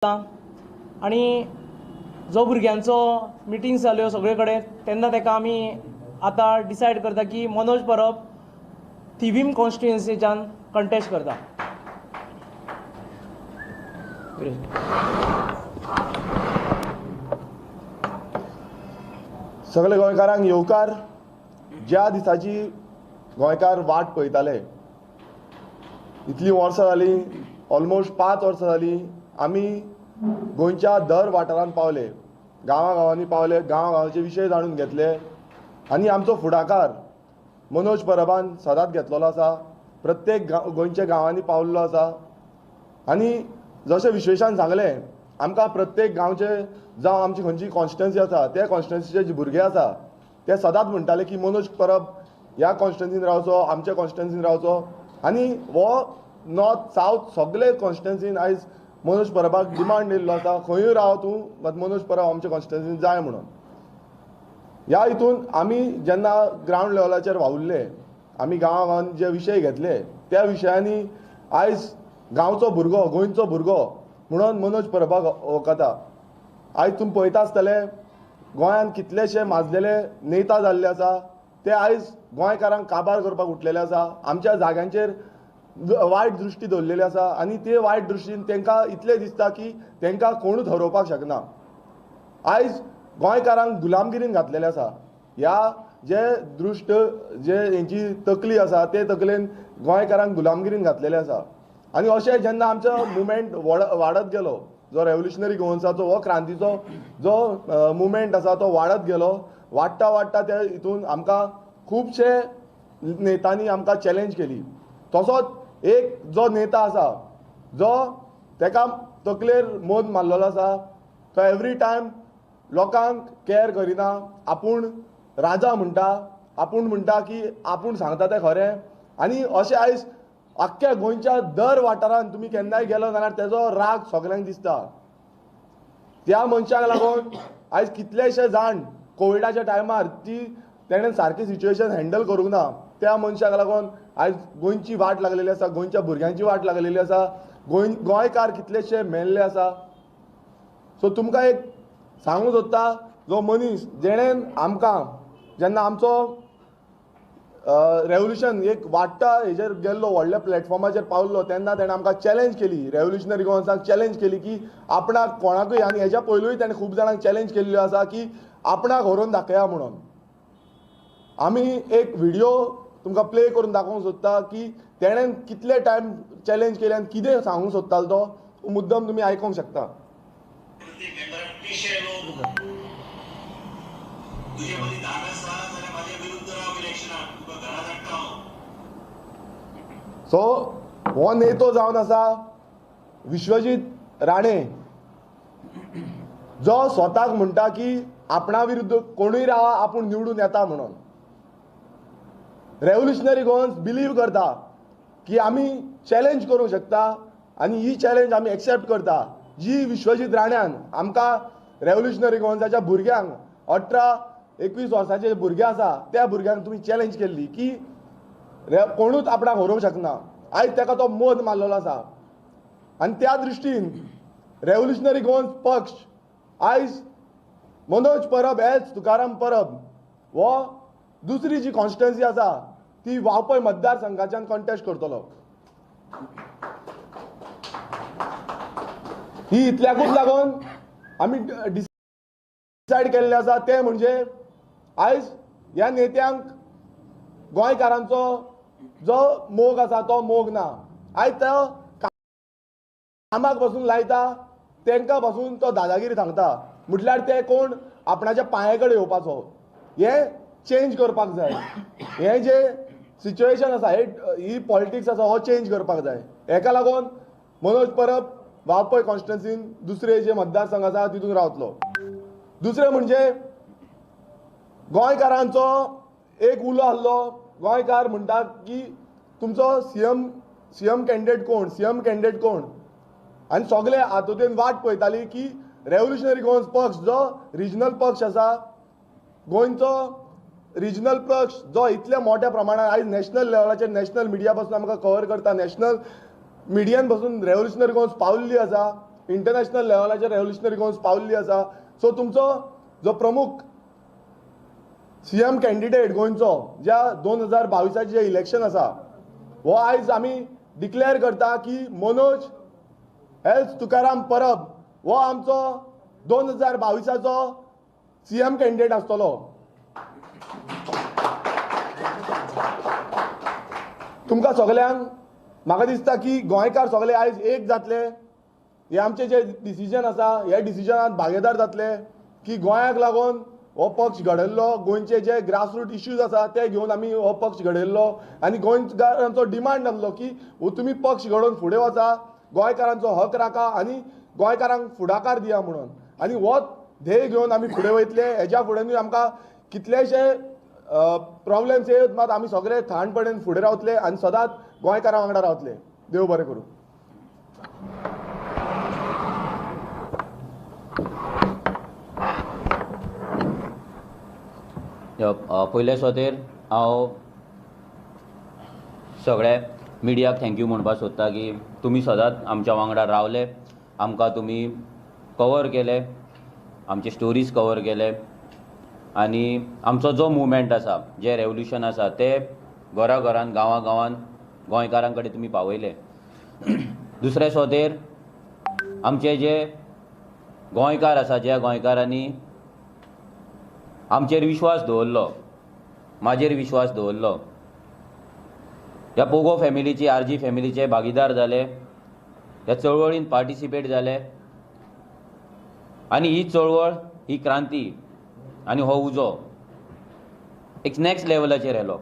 आनी जो भुरग्यांचो मिटिंग्स जाल्यो सगळे कडेन तेन्ना ताका आमी आतां डिसायड करता की मनोज परब थिवीम कॉन्स्टिट्युएन्सीच्यान कंटेस्ट करता. सगळे गोंयकारांक येवकार. ज्या दिसाची गोंयकार वाट पळयताले, इतलीं वर्सां जालीं, ऑलमोस्ट 5 वर्सां जालीं, आमी गोंयच्या दर वाठारांत पावले, गांवां गांवांनी पावले, गांवा गांवाचे विशय जाणून घेतले आनी आमचो फुडाकार मनोज परबान सदांच घेतलेलो आसा. प्रत्येक गोंयच्या गांवांनी पावल्लो आसा आनी जशें विश्वेशान सांगलें, आमकां प्रत्येक गांवचे जावं आमची खंयची कॉन्स्टिट्युएन्सी आसा त्या कॉन्स्टिट्युएन्सीचे जे भुरगे आसा ते सदांच म्हणटाले की मनोज परब ह्या कॉन्स्टिट्युएन्सीन रावचो, आमच्या कॉन्स्टिट्युएन्सीन रावचो. आनी हो नॉर्थ सावथ सगळे कॉन्स्टिट्युएन्सीन आयज मनोज परबाक डिमांड येयल्लो आसा, खंयूय राव तूं मात मनोज परब आमच्या कॉन्स्टिट्युएन्सीन जाय म्हणून. ह्या हितून आमी जेन्ना ग्रावंड लेवलाचेर वावुरले, आमी गांवा गांवांनी जे विशय घेतले त्या विशयांनी आयज गांवचो भुरगो, गोंयचो भुरगो म्हणून मनोज परबाक वळखता. आयज तुमी पळयता आसतले गोंयांत कितलेशे माजलेले नेता जाल्ले आसा, ते आयज गोंयकारांक काबार करपाक उठलेले आसा, आमच्या जाग्यांचेर वायट दृश्टी दवरलेली आसा आनी ते वायट दृश्टीन तांकां इतलें दिसता की तांकां कोणूच हरोवपाक शकना. आयज गोंयकारांक गुलामगिरीन घातलेलें आसा. ह्या जे दृश्ट जे हेंची तकली आसा ते तकलेन गोंयकारांक गुलामगिरीन घातलेलें आसा. आनी अशें जेन्ना आमचो मुवमेंट वाडत गेलो, जो रेवोल्युशनरी गोवन्साचो हो क्रांतीचो जो मुवमेंट आसा तो वाडत गेलो, वाडटा वाडटा त्या हितून आमकां खुबशे नेतांनी आमकां चॅलेंज केली. तसोच एक जो नेता आसा जो तेका तकलेर मोद मारलेलो आसा, तो एवरी टायम लोकांक कॅर करिना, आपूण राजा म्हणटा, आपूण म्हणटा की आपूण सांगता तें खरें. आनी अशें आयज आख्ख्या गोंयच्या दर वाठारांत तुमी केन्नाय गेलो जाल्यार तेजो राग सगल्यांक दिसता. त्या मनशाक लागून आयज कितलेशे जाण कोविडाच्या टायमार ती तेणें सारकी सिच्युएशन हँडल करूंक ना, त्या मनशाक लागून आयज गोंयची वाट लागलेली आसा, गोंयच्या भुरग्यांची वाट लागलेली आसा, गोंयकार कितलेशे मेल्ले आसा. सो तुमकां एक सांगूंक सोदता, जो मनीस जेणेन आमकां जेन्ना आमचो रेवोल्युशन एक वाडटा हेजेर गेल्लो, व्हडल्या प्लॅटफॉर्माचेर पावल्लो, तेन्ना तेणें आमकां चॅलेंज केली, रेवोल्युशनरी गोवन्साक चॅलेंज केली की आपणाक कोणाकूय, आनी हेज्या पयलूय तेणें खूब जाणांक चॅलेंज केल्ल्यो आसा की आपणाक व्हरून दाखया म्हणून. आमी एक व्हिडियो तुमकां प्ले करून दाखोवंक सोदता की तेणें कितले टायम चॅलेंज केले आनी कितें सांगूंक सोदतालो तो मुद्दम तुमी आयकोंक शकता. सो हो नेतो जावन आसा विश्वजीत राणे, जो स्वताक म्हणटा की आपणा विरुद्ध कोणूय रावा आपूण निवडून येता म्हणून. रेवोल्युशनरी गोवन्स बिलीव करता की आमी चॅलेंज करूंक शकता आनी ही चॅलेंज आमी एक्सेप्ट करता, जी विश्वजीत राण्यान आमकां रेवोल्युशनरी गोवन्साच्या भुरग्यांक 18-21 वर्साचे भुरगे आसा त्या भुरग्यांक तुमी चॅलेंज केल्ली की कोणूच आपणाक हरोवंक शकना. आयज ताका तो मोद मारलेलो आसा आनी त्या दृश्टीन रेवोल्युशनरी गोवन्स पक्ष आयज मनोज परब एज तुकाराम परब हो दुसरी जी कॉन्स्टिट्युएन्सी आसा ती वाळपय मतदारसंघाच्यान कॉन्टेस्ट करतलो. ही इतल्याकूच लागून आमी डिसायड केल्लें आसा तें म्हणजे आयज ह्या नेत्यांक गोंयकारांचो जो मोग आसा तो मोग ना. आयज तो कामाक बसून लायता, तांकां बसून तो दादागिरी सांगता, म्हटल्यार ते कोण आपणाच्या पांये कडेन येवपाचो. हें चेंज करपाक जाय. हें जे सिच्युएशन आसा, ही पॉलिटिक्स आसा, हो चेंज करपाक जाय. हेका लागून मनोज परब वाळपय कॉन्स्टिट्युएन्सीन दुसरे जे मतदारसंघ आसा तितून रावतलो. दुसरें म्हणजे गोंयकारांचो एक उलो आहलो, गोंयकार म्हणटा की तुमचो सीएम कॅन्डिडेट कोण, सीएम कॅन्डिडेट कोण, आनी सगळे हातूंतल्यान वाट पळयताली की रेवोल्युशनरी गोवन्स पक्ष जो रिजनल पक्ष आसा, गोंयचो रिजनल पक्ष जो इतल्या मोठ्या प्रमाणात आयज नॅशनल लेवलाचेर नॅशनल मिडिया पासून आमकां कवर करता, नॅशनल मिडियान पासून रेवोल्युशनरी गोवन्स पावल्ली आसा. इंटरनॅशनल लेवलाचेर रेव्होल्युशनरी गोवन्स पावल्ली आसा. सो तुमचो जो प्रमुख सीएम कॅन्डिडेट गोंयचो ज्या 2022 जें इलेक्शन आसा हो आयज आमी डिक्लेअर करता की मनोज एल्स तुकाराम परब हो आमचो 2022 सीएम कॅन्डिडेट आसतलो. तुमकां सगल्यांक म्हाका दिसता की गोंयकार सगळे आयज एक जातले, हे आमचे जे डिसिजन आसा ह्या डिसिजनात भागीदार जातले की गोंयाक लागून हो पक्ष घडयल्लो, गोंयचे जे ग्रासरूट इश्यूज आसा ते घेवन आमी हो पक्ष घडयल्लो आनी गोंयकारांचो डिमांड आसलो की हो तुमी पक्ष घडोवन फुडें वचा, गोंयकारांचो हक राखा आनी गोंयकारांक फुडाकार दिया म्हणून. आनी हो ध्येय घेवन आमी फुडें वयतले. हेज्या फुडें आमकां कितलेशे प्रॉब्लेम्स येत मात आमी सगळे ठाणपणेन फुडें रावतले आनी सदांच गोंयकारां वांगडा रावतले. देव बरें करूं. पयले सुवातेर हांव सगळे मिडियाक thank you म्हणपाक सोदता की तुमी सदांच आमच्या वांगडा रावले, आमकां तुमी कवर केले, आमचे स्टोरीज कवर केले आनी आमचो जो मुवमेंट आसा, जें रेवोल्युशन आसा तें घरा घरान, गांवां गांवान गोंयकारां कडेन तुमी पावयले. दुसरे सुवातेर आमचे जे गोंयकार आसा, ज्या गोंयकारांनी आमचेर विश्वास दवरलो, म्हाजेर विश्वास दवरलो, ह्या पोगो फॅमिलीची, आरजी फॅमिलीचे भागीदार जाले, ह्या चळवळीन पार्टिसिपेट जाले आनी ही चळवळ, ही क्रांती आनी हो उजो एक नॅक्स्ट लेवलाचेर आयलो.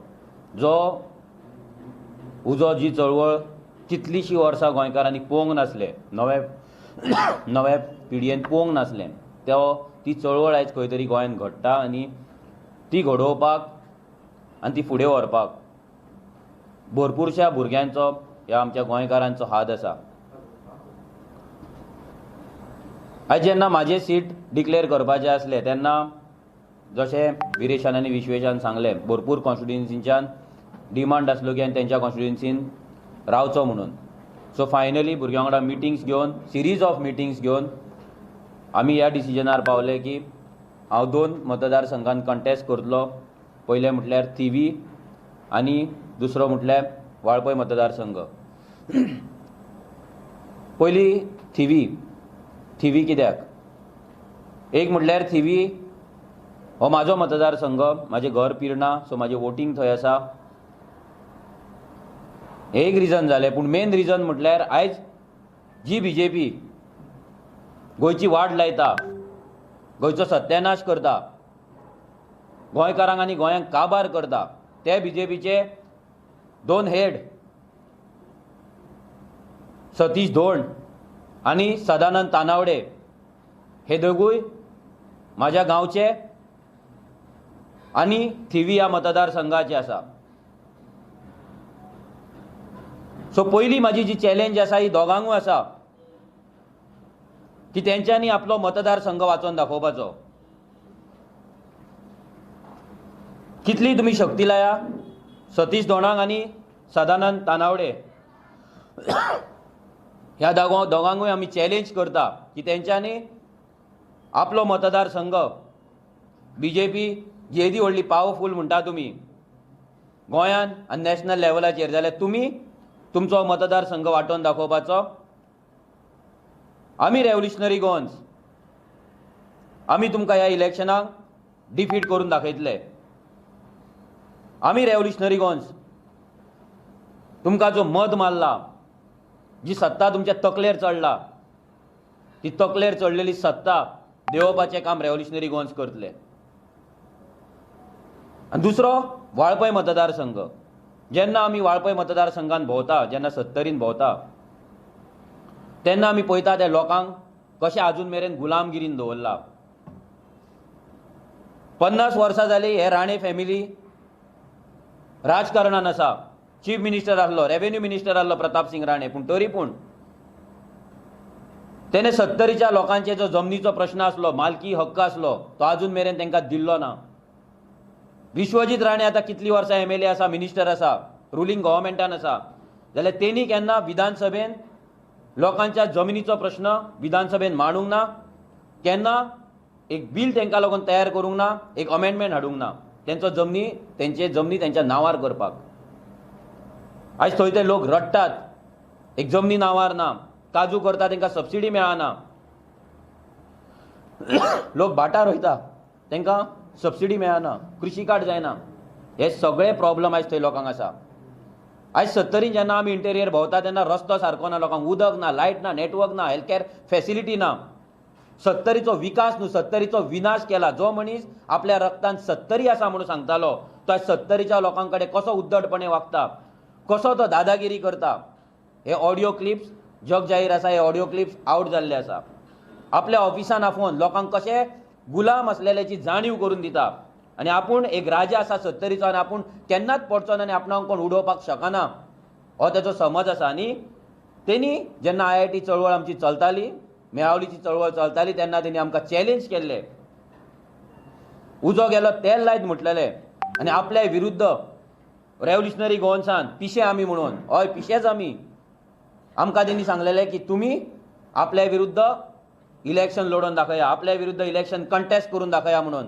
जो उजो, जी चळवळ कितलींशीं वर्सां गोंयकारांनी पळोवंक नासले, नव्या पिळगेन पळोवंक नासलें, ती चळवळ आयज खंय तरी गोंयांत घडटा आनी ती घडोवपाक आनी ती फुडें व्हरपाक भरपूरश्या भुरग्यांचो, ह्या आमच्या गोंयकारांचो हात आसा. आयज जेन्ना म्हाजें सीट डिक्लेअर करपाचें आसलें तेन्ना जशें विरेशान आनी विश्वेशान सांगलें, भरपूर कॉन्स्टिट्युएन्सीच्यान डिमांड आसलो की आनी तेंच्या कॉन्स्टिट्युएन्सीन रावचो म्हणून. सो फायनली भुरग्यां वांगडा मिटिंग्स घेवन, सिरीज ऑफ मिटिंग्स घेवन आमी ह्या डिसिजनार पावले की हांव 2 मतदारसंघान कंटेस्ट करतलो. पयलें म्हटल्यार थिवी आनी दुसरो म्हटल्यार वाळपय मतदारसंघ. पयली थिवी. थिवी कित्याक? एक म्हटल्यार थिवी हो म्हाजो मतदारसंघ, म्हाजें घर पिर्णा, सो म्हाजें वोटींग थंय आसा, एक रिजन जालें. पूण मेन रिजन म्हटल्यार आयज जी बीजेपी गोंयची वाट लायता, गोंयचो सत्यानाश करता, गोंयकारांक आनी गोंयांक काबार करता, ते बीजेपीचे 2 हेड सतीश धोंड आनी सदानंद तानावडे हे दोगूय म्हाज्या गांवचे आनी थिवी ह्या मतदारसंघाचे आसा. सो पयली म्हाजी जी चॅलेंज आसा ही दोगांकूय आसा की तेंच्यांनी आपलो मतदारसंघ वाचोवन दाखोवपाचो. कितली तुमी शक्ती लाया सतीश धोंडाक आनी सदानंद तानावडे ह्या दोगांकूय आमी चॅलेंज करता की तेंच्यांनी आपलो मतदारसंघ, बीजेपी जी येदी व्हडली पावरफूल म्हणटा तुमी गोंयान आनी नॅशनल लेवलाचेर, जाल्यार तुमी तुमचो मतदारसंघ वांटोवन दाखोवपाचो. आमी रेव्होल्युशनरी गोवन्स, आमी तुमकां ह्या इलेक्शनाक डिफीट करून दाखयतले. आमी रेव्होल्युशनरी गोवन्स तुमकां जो मद मारला, जी सत्ता तुमच्या तकलेर चडला, ती तकलेर चडलेली सत्ता देंवोवपाचें काम रेव्होल्युशनरी गोवन्स करतले. आनी दुसरो वाळपय मतदारसंघ. जेन्ना आमी वाळपय मतदारसंघान भोंवता, जेन्ना सत्तरीन भोंवता, तेन्ना आमी पळयता त्या लोकांक कशें आजून मेरेन गुलामगिरीन दवरला. 50 वर्सां जाली हे राणे फॅमिली राजकारणान आसा. चीफ मिनिस्टर आसलो, रेवेन्यू मिनिस्टर आसलो प्रताप सिंग राणे, पूण तरी पूण तेणे सत्तरीच्या लोकांचे जो जमनीचो प्रश्न आसलो, मालकी हक्क आसलो, तो आजून मेरेन तांकां दिल्लो ना. विश्वजीत राणे आतां कितलीं वर्सां एमएलए आसा, मिनिस्टर आसा, रुलींग गव्हर्मेंटान आसा, जाल्यार तेणी केन्ना विधानसभेन लोकांच्या जमिनीचो प्रश्न विधानसभेन मांडूंक ना, केन्ना एक बील तांकां लागून तयार करूंक ना, एक अमेंडमेंट हाडूंक ना तेंचो जमनी, तेंचे जमनी तेंच्या नांवार करपाक। आयज थंय ते लोक रडटात, एक जमनी नांवार ना, काजू करता तांकां सबसिडी मेळना, लोक भाटार वयता तांकां सबसिडी मेळना, कृषी कार्ड जायना। हे सगळे प्रॉब्लम आयज थंय लोकांक आसा। आयज सत्तरीन जेन्ना आमी इंटेरियर भोंवता तेन्ना रस्तो सारको ना, लोकांक उदक ना, लायट ना, नेटवर्क ना, हेल्थ केअर फॅसिलिटी ना। सत्तरीचो विकास न्हू, सत्तरीचो विनाश केला। जो मनीस आपल्या रक्तान सत्तरी आसा म्हणून सांगतालो तो आयज सत्तरीच्या लोकां कडेन कसो उद्दटपणे वागता, कसो तो दादागिरी करता, हे ऑडियो क्लिप्स जग जाहीर आसा, हे ऑडियो क्लिप्स आवट जाल्ले आसा। आपल्या ऑफिसान आफोवन लोकांक कशें गुलाम आसलेल्याची जाणीव करून दिता आनी आपूण एक राजा आसा सत्तरीचो आनी आपूण केन्नाच पडचो ना आनी आपणाक कोण उडोवपाक शकना हो तेचो समज आसा। आनी तेणी जेन्ना IIT चळवळ आमची चलताली, मेळावलीची चळवळ चलताली, तेन्ना तेणी आमकां चॅलेंज केल्ले, उजो गेलो तेल लायत म्हटलेले आनी आपल्या विरुद्ध रेव्होल्युशनरी गोवन्सान पिशे आमी म्हणून, हय पिशेच आमी, आमकां तेणी सांगलेले की तुमी आपल्या विरुद्ध इलेक्शन लडोवन दाखया, आपल्या विरुद्ध इलेक्शन कंटेस्ट करून दाखया म्हणून।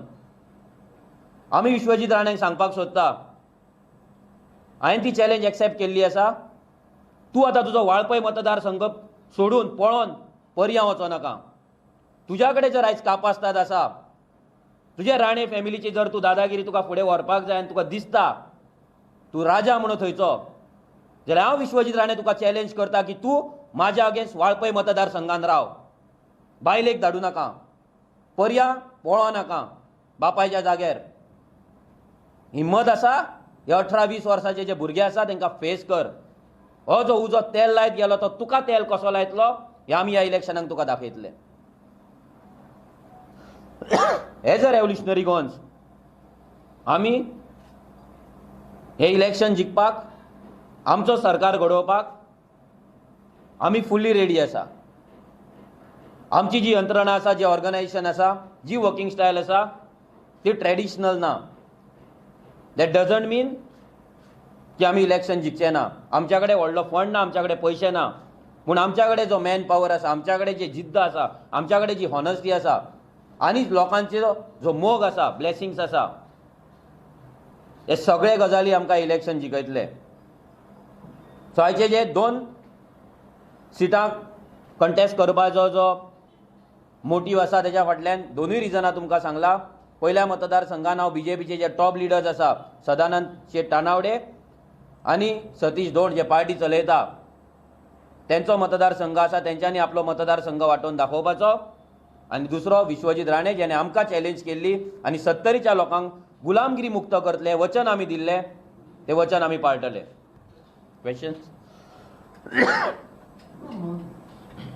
आमी विश्वजीत राणेक सांगपाक सोदता, हांवें ती चॅलेंज एक्सेप्ट केल्ली आसा, तूं आतां तुजो वाळपय मतदारसंघ सोडून पळोवन पर्यां वचो नाका। तुज्या कडेन जर आयज कापास्ताद आसा, तुज्या राणे फॅमिलीची जर तूं दादागिरी तुका फुडें व्हरपाक जाय आनी तुका दिसता तूं राजा म्हणून थंयचो, जाल्यार हांव विश्वजीत राणे तुका चॅलेंज करता की तूं म्हाज्या अगेन्स्ट वाळपय मतदारसंघान राव, बायलेक धाडूं नाका, पर्यां पळोवं नाका बापायच्या जाग्यार। हिम्मत आसा हे 18-20 वर्साचे जे भुरगे आसा तांकां फेस कर। हो जो उजो तेल लायत गेलो तो तुका तेल कसो लायतलो हे आमी ह्या इलेक्शनाक तुका दाखयतले। एज अ रेव्होल्युशनरी गोवन्स आमी हे इलेक्शन जिखपाक, आमचो सरकार घडोवपाक आमी फुल्ली रेडी आसा। आमची जी यंत्रणा आसा, जी ऑर्गनायझेशन आसा, जी वर्किंग स्टायल आसा ती ट्रेडिशनल ना। That doesn't मीन की आमी इलेक्शन जिखचे ना। आमच्या कडेन व्हडलो फंड ना, आमच्या कडेन पयशे ना, पूण आमच्या कडेन जो मॅन पावर आसा, आमच्या कडेन जी जिद्द आसा, आमच्या कडेन जी हॉनेस्टी आसा आनी लोकांचो जो मोग आसा, ब्लेसिंग्स आसा, हे सगळे गजाली आमकां इलेक्शन जिखयतले। सो आयचे जे 2 सिटां कंटेस्ट करपाचो जो मोटीव आसा तेज्या फाटल्यान दोनूय रिजनां तुमकां सांगला। पयल्या मतदारसंघान हांव बीजेपीचे जे टॉप लिडर्स आसा सदानंद शेट तानावडे आनी सतीश धोंड जे पार्टी चलयता तेंचो मतदारसंघ आसा, तेंच्यांनी आपलो मतदारसंघ वांटोवन दाखोवपाचो, आनी दुसरो विश्वजीत राणे जेणे आमकां चॅलेंज केल्ली आनी सत्तरीच्या लोकांक गुलामगिरी मुक्त करतले वचन आमी दिल्लें, तें वचन आमी पाळटले। Questions?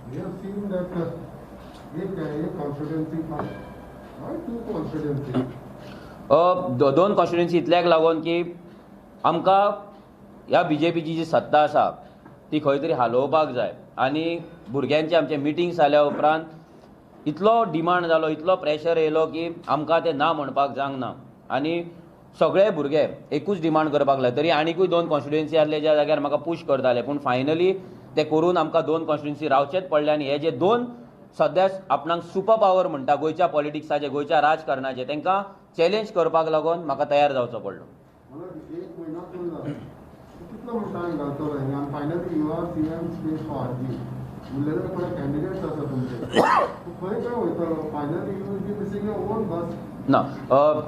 We have seen that एक constituency, why two constituency? दोन कॉन्स्टिट्युएन्सी इतल्याक लागून की आमकां ह्या बीजेपीची जी सत्ता आसा ती खंय तरी हालोवपाक जाय आनी भुरग्यांचे आमचे मिटिंग्स जाल्या उपरांत इतलो डिमांड जालो, इतलो प्रेशर येयलो की आमकां तें ना म्हणपाक जावंक ना आनी सगळे भुरगे एकूच डिमांड करपाक लागले। तरी आनिकूय 2 कॉन्स्टिट्युएन्सी आसले ज्या जाग्यार म्हाका पूश करताले, पूण फायनली ते करून आमकां 2 कॉन्स्टिट्युएन्सी रावचेच पडले। आनी हे जे 2 सद्या आपणाक सुपर पावर म्हणटा गोंयच्या पॉलिटिक्साचे, गोंयच्या राजकारणाचे, तांकां चॅलेंज करपाक लागून म्हाका तयार जावचो पडलो। एक म्हयनो उरला, कितलो टायम घालतलो आनी finally you are CM space for RG, उरलेले थोडे कॅन्डिडेट्स आसा तुमचे, खंय खंय वयतलो? Finally you will be missing your own bus. ना,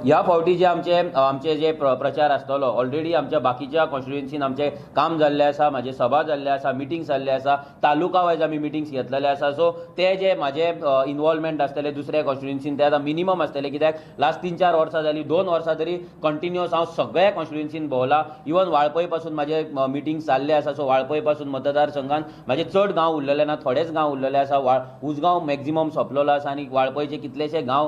ह्या फावटी जे आमचे आमचे जे प्रचार आसतलो ऑलरेडी आमच्या बाकीच्या कॉन्स्टिट्युएन्सीन आमचें काम जाल्लें आसा, म्हाजे सभा जाल्ले आसा, मिटिंग्स जाल्ले आसा, तालुका वायज आमी मिटिंग्स घेतलेले आसा। सो ते जे म्हाजे इनवॉल्वमेंट आसतले दुसऱ्या कॉन्स्टिट्युएन्सीन ते आतां मिनिमम आसतले, कित्याक लास्ट 3-4 वर्सां जालीं, 2 वर्सां तरी कंटिन्युअस हांव सगळ्या कॉन्स्टिट्युएन्सीन भोंवला। इवन वाळपय पासून म्हाजे मिटिंग्स जाल्ले आसा। सो वाळपय पासून मतदारसंघान म्हाजे चड गांव उरलेले ना, थोडेच गांव उरलेले आसा। उसगांव मॅक्झिमम सोंपलेलो आसा आनी वाळपयचे कितलेशे गांव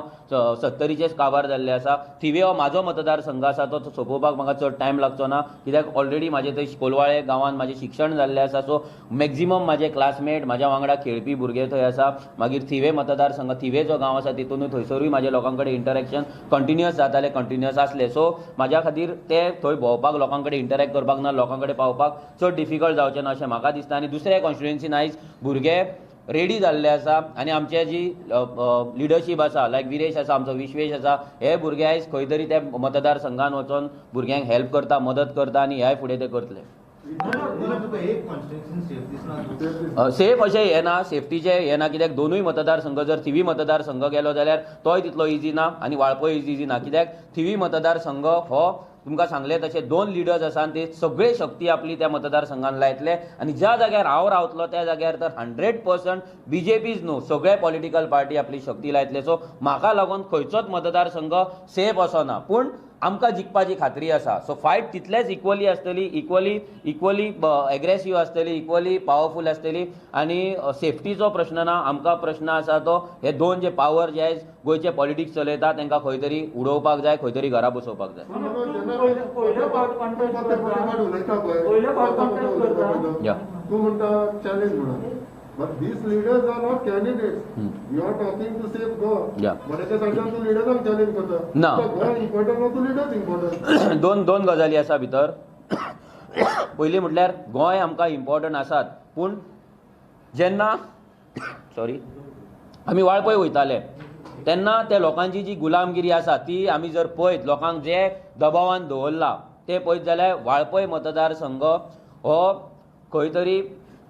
सत्तरीचे काबार जाल्ले आसा. थिवे हो म्हाजो मतदारसंघ आसा, तो सोंपोवपाक म्हाका चड टायम लागचो ना, कित्याक ऑलरेडी म्हाजें थंय कोलवाळे गांवांत म्हाजें शिक्षण जाल्लें आसा. सो मॅक्झिमम म्हाजे क्लासमेट, म्हाज्या वांगडा खेळपी भुरगे थंय आसा. मागीर थिवे मतदारसंघ, थिवे जो गांव आसा तितूनय थंयसरूय म्हाजे लोकां कडेन इंटरेक्शन कंटिन्युअस जातालें, कंटिन्युअस आसलें. सो म्हाज्या खातीर ते थंय भोंवपाक, लोकां कडेन इंटरेक्ट करपाक ना लोकां कडेन पावपाक चड डिफिकल्ट जावचें ना अशें म्हाका दिसता. आनी दुसऱ्या कॉन्स्टिट्युएन्सीन आयज भुरगे रेडी जाल्ले आसा आनी आमचे जी लिडरशीप आसा, लायक विरेश आसा, आमचो विश्वेश आसा, हे भुरगे आयज खंय तरी त्या मतदारसंघान वचोन भुरग्यांक हेल्प करता, मदत करता आनी ह्याय फुडें ते करतले. सेफ अशें हें ना, सेफ्टीचें हें ना, कित्याक दोनूय मतदारसंघ जर थिवी मतदारसंघ गेलो जाल्यार तोय तितलो इजी ना आनी वाळपय इजी ना, कित्याक थिवी मतदारसंघ हो तुमकां सांगलें तशें दोन लिडर्स आसा आनी ते सगळे शक्ती आपली त्या मतदारसंघान लायतले आनी ज्या जाग्यार हांव रावतलो त्या जाग्यार तर 100% बीजेपीच न्हू सगळे पॉलिटिकल पार्टी आपली शक्ती लायतले. सो म्हाका लागून खंयचोच मतदारसंघ सेफ असो ना, पूण आमकां जिखपाची खात्री आसा. सो फायट तितलेच इक्वली आसतली, इक्वली एग्रेसीव आसतली, इक्वली पावरफूल आसतली आनी सेफ्टीचो प्रश्न ना. आमकां प्रश्न आसा तो हे दोन जे पावर जे आयज गोंयचे पॉलिटिक्स चलयता तांकां खंय तरी उडोवपाक जाय, खंय तरी घरा बसोवपाक जाय. But these leaders are not candidates. You are talking to save Goa. Yeah. But at the same time, leaders are challenge करता. ना. Goa important or leaders important? दोन गजाली आसा भितर. पयली म्हटल्यार गोंय आमकां इम्पॉर्टंट आसात, पूण जेन्ना सॉरी आमी वाळपय वयताले तेन्ना त्या लोकांची जी गुलामगिरी आसा ती आमी जर पळयत, लोकांक जे दबावान दवरला ते पळयत जाल्यार वाळपय मतदारसंघ हो खंय तरी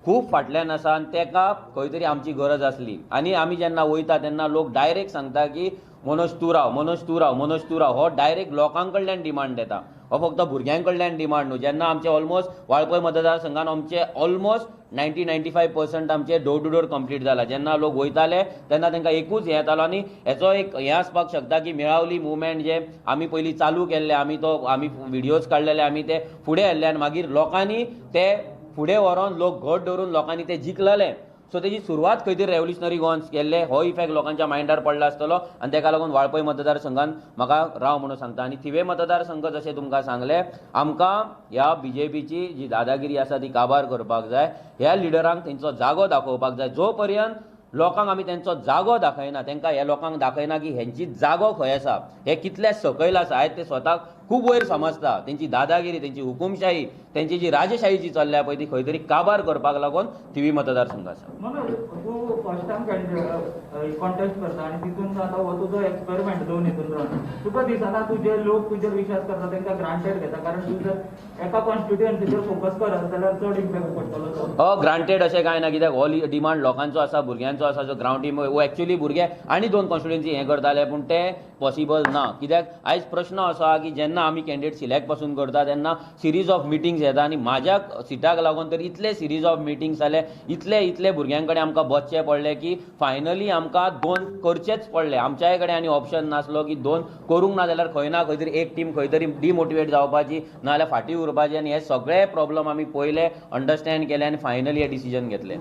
खूब फाटल्यान आसा आनी ताका खंय तरी आमची गरज आसली. आनी आमी जेन्ना वयता तेन्ना लोक डायरेक्ट सांगता की मनोज तूं राव, मनोज तूं राव, मनोज तूं राव. हो डायरेक्ट लोकां कडल्यान डिमांड येता, हो फक्त भुरग्यां कडल्यान डिमांड न्हू. जेन्ना आमचे ऑलमोस्ट वाळपय मतदारसंघान आमचे ऑलमोस्ट 90-95% आमचे डोर टू डोर कंप्लीट जाला. जेन्ना लोक वयताले तेन्ना तांकां एकूच हें येतालो आनी हेचो एक हें आसपाक शकता की मेळावली मुवमेंट जे आमी पयलीं चालू केल्ले, आमी तो आमी विडियोज काडलेले, आमी ते फुडें हाडले आनी मागीर लोकांनी ते फुडें व्हरोन लोक घट धरून लोकांनी ते जिखलेले. सो तेजी सुरवात खंय तरी रेवोल्युशनरी गोवन्स केल्ले, हो इफेक्ट लोकांच्या मायंडार पडला आसतलो आनी ताका लागून वाळपय मतदारसंघान म्हाका राव म्हणून सांगता. आनी थिवे मतदारसंघ जशें तुमकां सांगलें, आमकां ह्या बीजेपीची जी दादागिरी आसा ती काबार करपाक जाय, ह्या लिडरांक तेंचो जागो दाखोवपाक जाय. जो पर्यंत लोकांक आमी तेंचो जागो दाखयना, तांकां ह्या लोकांक दाखयना की हेंची जागो खंय आसा, हे कितले सकयल आसा, आयज ते स्वताक खूब वयर समजता. तेंची दादागिरी, तेंची हुकुमशाही, तेंची जी राजशाही जी चल्ल्या पळय ती खंय तरी काबार करपाक लागून थिवी मतदारसंघ आसा. तूं फर्स्ट टायम कॉन्टेस्ट करता आनी तितून आतां हो तुजो एक्सपेरिमेंट दोन हितून रावन तुका दिसना तुजे लोक तुजेर विश्वास करता, तांकां ग्रांटेड घेता, कारण तूं जर एका कॉन्स्टिट्युएन्सीचेर फोकस करत जाल्यार चड इम्पॅक्ट पडटलो? हो, ग्रांटेड अशें कांय ना, कित्याक हो डिमांड लोकांचो आसा, भुरग्यांचो आसा, जो ग्रावंड हो एक्चुअली भुरगे आनी दोन कॉन्स्टिट्युएन्सी हें करताले, पूण तें पॉसिबल ना. कित्याक आयज प्रश्न असो आहा की जेन्ना आमी कॅन्डिडेट सिलेक्ट पासून करता तेन्ना सिरीज ऑफ मिटिंग्स येता आनी म्हाज्या सिटाक लागून तर इतले सिरीज ऑफ मिटिंग्स जाले, इतले इतले भुरग्यां कडेन आमकां बसचें पडलें की फायनली आमकां दोन करचेच पडले. आमच्याय कडेन आनी ऑप्शन नासलो की दोन करूंक ना जाल्यार खंय ना खंय तरी एक टीम खंय तरी डिमोटिवेट जावपाची, ना जाल्यार फाटीं उरपाची. आनी हे सगळे प्रॉब्लम आमी पयले अंडरस्टँड केले आनी फायनली हे डिसिजन घेतलें.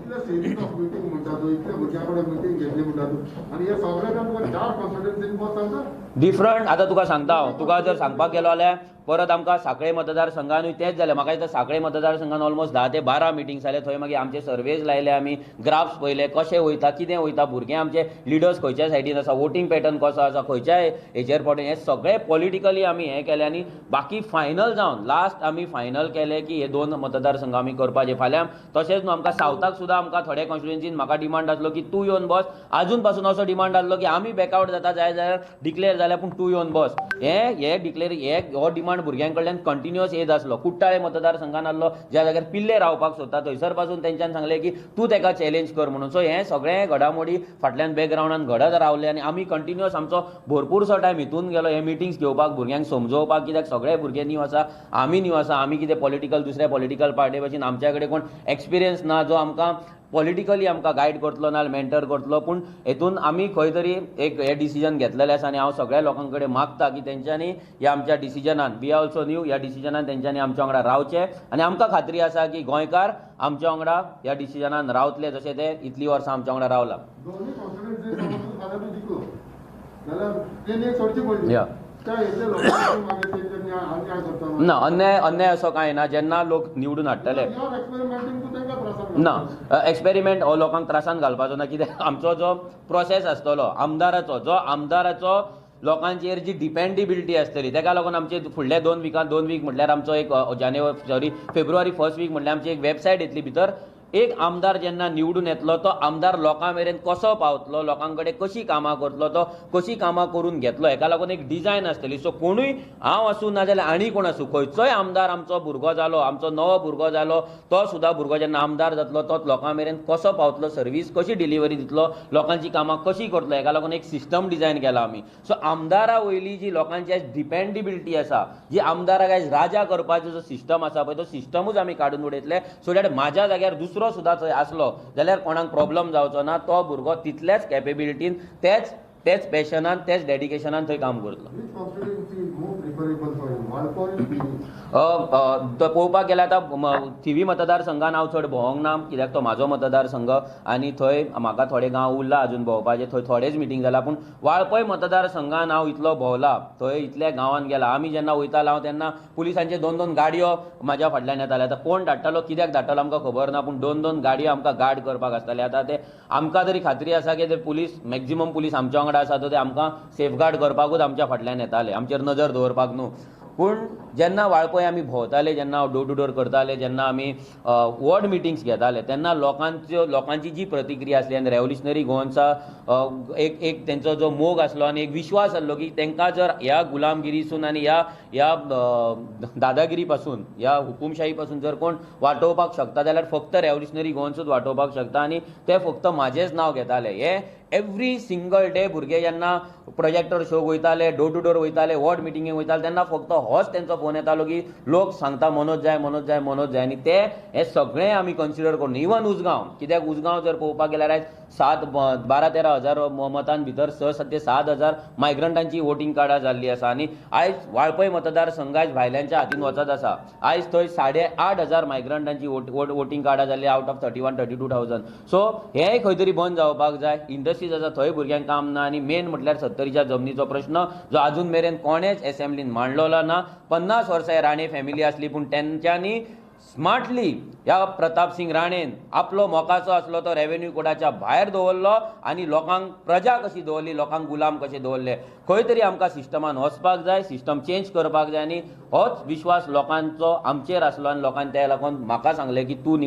डिफरंट आतां तुका सांगता हांव, तुका जर सांगपाक गेलो जाल्यार परत आमकां साखळे मतदारसंघानूय तेंच जालें. म्हाका दिसता साखळे मतदारसंघान ऑलमोस्ट 10 ते 12 मिटिंग्स जाले. थंय मागीर आमचे सर्वेज लायले, आमी ग्राफ्स पळयले कशे वयता, कितें वयता, भुरगे आमचे लिडर्स खंयच्या सायडीन आसा, वोटींग पॅटर्न कसो आसा, खंयच्या हेचेर पडून, हें सगळें पॉलिटिकली आमी हें केलें. आनी बाकी फायनल जावन लास्ट आमी फायनल केलें की हे दोन मतदारसंघ आमी करपाचे. फाल्यां तशेंच न्हू आमकां सावथाक सुद्दां आमकां थोडे कॉन्स्टिट्युएन्सीन म्हाका डिमांड आसलो की तूं येवन बस, आजून पासून असो डिमांड आसलो की आमी बॅकआवट जाता जाय जाल्यार डिक्लेअर जाल्यार पूण तूं येवन बस. हे डिक्लेअर हे हो डिमांड भुरग्यां कडल्यान कंटिन्युअस येत आसलो. कुट्टाळे मतदारसंघान आसलो ज्या जाग्यार पिल्ले रावपाक सोदता थंयसर पासून तेंच्यान सांगलें की तूं तेका चॅलेंज कर म्हणून. सो हें सगळें घडामोडी फाटल्यान बॅकग्रावंडान घडत रावले आनी आमी कंटिन्युअस आमचो भरपूरसो टायम हितून गेलो हे मिटिंग्स घेवपाक, भुरग्यांक समजोवपाक, कित्याक सगळे भुरगे न्यू आसा, आमी न्यू आसा, आमी कितें पॉलिटिकल दुसऱ्या पॉलिटिकल पार्टी भशेन आमच्या कडेन कोण एक्सपिरियन्स ना जो आमकां पॉलिटिकली आमकां गायड करतलो ना मेंटर करतलो. पूण हेतून आमी खंय तरी एक हें डिसिजन घेतलेलें आसा आनी हांव सगळ्या लोकां कडेन मागता की तेंच्यांनी ह्या आमच्या डिसिजनान, we are also new, ह्या डिसिजनान तेंच्यांनी आमच्या वांगडा रावचें आनी आमकां खात्री आसा की गोंयकार आमच्या वांगडा ह्या डिसिजनान रावतले जशें ते इतलीं वर्सां आमच्या वांगडा रावला. जाल्यार तेणी एक सोडची पडली. ना, अन्याय अन्याय असो कांय ना. जेन्ना लोक निवडून हाडटले ना, एक्सपेरिमेंट हो लोकांक त्रासान घालपाचो ना. कित्याक आमचो जो प्रोसेस आसतलो आमदाराचो, जो आमदाराचो लोकांचेर जी डिपेंडेबिलिटी आसतली तेका लागून आमचे फुडल्या 2 विकान 2 वीक म्हटल्यार आमचो एक जानेवारी फेब्रुवारी फर्स्ट वीक म्हटल्यार आमची एक वेबसायट येतली. भितर एक आमदार जेन्ना निवडून येतलो तो आमदार लोकां मेरेन कसो पावतलो, लोकां कडेन कशी कामां करतलो, तो कशी कामां करून घेतलो, हेका लागून एक डिजायन आसतली. सो कोणूय हांव आसूं नाजाल्यार आनी कोण आसूं, खंयचोय आमदार आमचो भुरगो जालो, आमचो नवो भुरगो जालो, तो सुद्दां भुरगो जेन्ना आमदार जातलो तो लोकां मेरेन कसो पावतलो, सर्वीस कशी डिलिव्हरी दितलो, लोकांची कामां कशी करतलो, हेका लागून एक सिस्टम डिजायन केला आमी. सो आमदारा वयली जी लोकांची आयज डिपेंडेबिलिटी आसा, जी आमदाराक आयज राजा करपाचो जो सिस्टम आसा पळय तो सिस्टमूच आमी काडून उडयतले. सो that म्हाज्या जाग्यार दुसरो सुद्दां थंय आसलो जाल्यार कोणाक प्रॉब्लम जावचो ना, तो भुरगो तितल्याच कॅपेबिलिटीन, तेच तेच पॅशनान, तेच डेडिकेशनान थंय काम करतलो. पळोवपाक गेल्यार आतां थिवी मतदारसंघान हांव चड भोंवंक ना, कित्याक तो म्हाजो मतदारसंघ आनी थंय म्हाका थोडे गांव उरला अजून भोंवपाचे, थंय थोडेच मिटींग जाला. पूण वाळपय मतदारसंघान हांव इतलो भोंवला, थंय इतल्या गांवांत गेला. आमी जेन्ना वयतालो हांव तेन्ना पुलिसांचे 2-2 गाडयो म्हाज्या फाटल्यान येताले. आतां कोण धाडटालो, कित्याक धाडटालो आमकां खबर ना, पूण 2-2 गाडयो आमकां गार्ड करपाक आसताले. आतां ते आमकां तरी खात्री आसा की ते पुलीस, मॅक्झिमम पुलीस आमच्या वांगडा आसा, तो ते आमकां सेफगार्ड करपाकूच आमच्या फाटल्यान येताले, आमचेर नजर दवरपाक न्हू. पूण जेन्ना वाळपय आमी भोंवताले, जेन्ना डोर टू डोर करताले, जेन्ना आमी वॉर्ड मिटिंग्स घेताले, तेन्ना लोकांची जी प्रतिक्रिया आसली आनी रेव्होल्युशनरी गोवन्सा एक एक तेंचो जो मोग आसलो आनी एक विश्वास आसलो की तांकां जर ह्या गुलामगिरीसून आनी ह्या ह्या दादागिरी पासून, ह्या हुकुमशाही पासून जर कोण वाटोवपाक शकता जाल्यार फक्त रेव्होल्युशनरी गोवन्सूच वाटोवपाक शकता. आनी ते फक्त म्हाजेंच नांव घेताले. हे एवरी सिंगल डे भुरगे जेन्ना प्रोजेक्टर शोक वयताले, डोर टू डोर वयताले, वॉर्ड मिटिंगेक वयताले, तेन्ना फक्त होच तेंचो फोन येतालो की लोक सांगता मनोज जाय, मनोज जाय, मनोज जाय. आनी ते हे सगळें आमी कन्सिडर करून, इवन उजगांव, कित्याक उजगांव जर पळोवपाक गेल्यार आयज 12-13 हजार मतां भितर 6 ते 7 हजार मायग्रंटांची वोटींग कार्डां जाल्ली आसा. आनी आयज वाळपय मतदारसंघ आयज भायल्यांच्या हातीन वचत आसा. आयज थंय 8,500 मायग्रंटांची वोटींग कार्डां जाल्ली आवट ऑफ 31-32 थावजंड. सो हेंय खंय तरी बंद जावपाक जाय. इंडस्ट्रीज आसा थंय भुरग्यांक काम ना. आनी मेन म्हटल्यार सत्तरीच्या जमनीचो प्रश्न जो आजून मेरेन कोणेच एसेंब्लीन मांडलेलो ना. 50 वर्सां राणे फॅमिली आसली, पूण तेंच्यांनी स्मार्टली ह्या प्रताप सिंग राणेन आपलो मोकाचो आसलो तो रेव्हेन्यू कोडाच्या भायर दवरलो आनी लोकांक प्रजा कशी दवरली, लोकांक गुलाम कशे दवरले. खंय तरी आमकां सिस्टमान वचपाक जाय, सिस्टम चेंज करपाक जाय. आनी होच विश्वास लोकांचो आमचेर आसलो आनी लोकांनी त्या लागून म्हाका सांगलें की तूं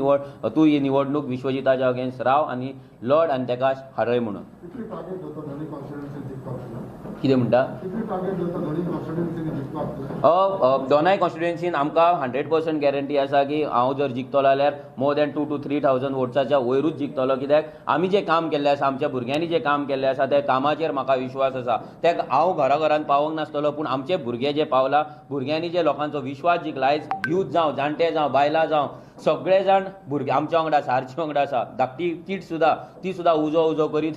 तूं ही निवडणूक विश्वजिताच्या अगेन्स्ट राव आनी लढ आनी ताका हारय म्हणून. कितें म्हणटा? दोनाय कॉन्स्टिट्युएन्सीन आमकां 100% गॅरंटी आसा की हांव जर जिखतलो जाल्यार मोर दॅन 2 to 3 thousand वोट्साच्या वयरूच जिखतलो. कित्याक आमी जें काम केल्लें आसा, आमच्या भुरग्यांनी जें काम केल्लें आसा, त्या कामाचेर म्हाका विश्वास आसा. ते हांव घरा घरान पावोंक नासतलो, पूण आमचे भुरगे जे पावला, भुरग्यांनी जे लोकांचो विश्वास जिखला, आयज यूथ जावं, जाणटे जावं, बायलां जावं, सगळे जाण भुरगे आमच्या वांगडा आसा, आरजी वांगडा आसा. धाकटी कीट सुद्दां ती सुद्दां उजो उजो करीत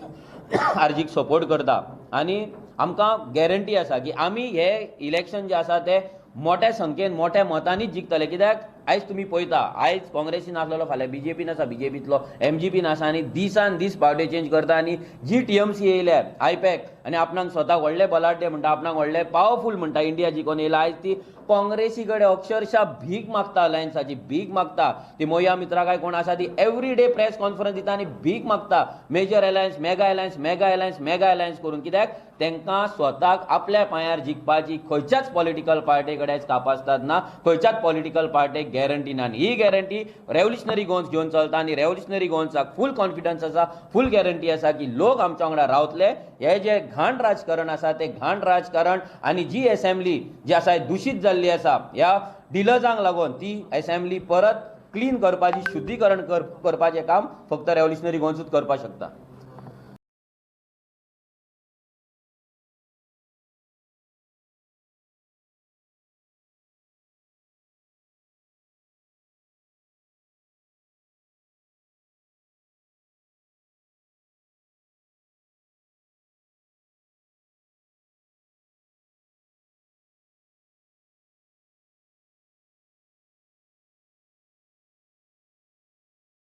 आरजीक सपोर्ट करता. आनी आमकां गॅरंटी आसा की आमी हे इलेक्शन जे आसा ते मोठ्या संख्येन, मोठ्या मतांनीच जिखतले. कित्याक आयज तुमी पळयता, आयज काँग्रेसीन आसलेलो फाल्यां बीजेपीन आसा, बीजेपींतलो एमजीपीन आसा, आनी दिसान दीस पार्टी चेंज करता. आनी जी टीएमसी येयल्या आयपॅक आनी आपणाक स्वता व्हडले बलाढ्य म्हणटा, आपणाक व्हडले पावरफूल म्हणटा, इंडिया जिखून येयला, आयज ती काँग्रेसी कडेन अक्षरशा भीक मागता, अलायन्साची भीक मागता. ती मोया मित्रा काय कोण आसा ती एवरी डे प्रेस कॉन्फरन्स दिता आनी भीक मागता, major alliance, mega alliance, mega alliance, mega alliance करून. कित्याक तांकां स्वताक आपल्या पांयार जिखपाची खंयच्याच पॉलिटिकल पार्टी कडेन कापासतात ना, खंयच्याच पॉलिटिकल पार्टीक गॅरंटी ना. आनी ही गॅरंटी रेव्होल्युशनरी गोवन्स घेवन चलता आनी रेव्होल्युशनरी गोवन्साक फूल कॉन्फिडन्स आसा, फूल गॅरंटी आसा की लोक आमच्या वांगडा रावतले. हे जे घाण राजकारण आसा ते घाण राजकारण आनी जी एसेंब्ली जी आसा दुशीत जाल्ली आसा ह्या डिलर्सांक लागून, ती एसेंब्ली परत क्लीन करपाची, शुद्धीकरण करपाचें काम फक्त रेव्होल्युशनरी गोवन्सूच करपाक शकता.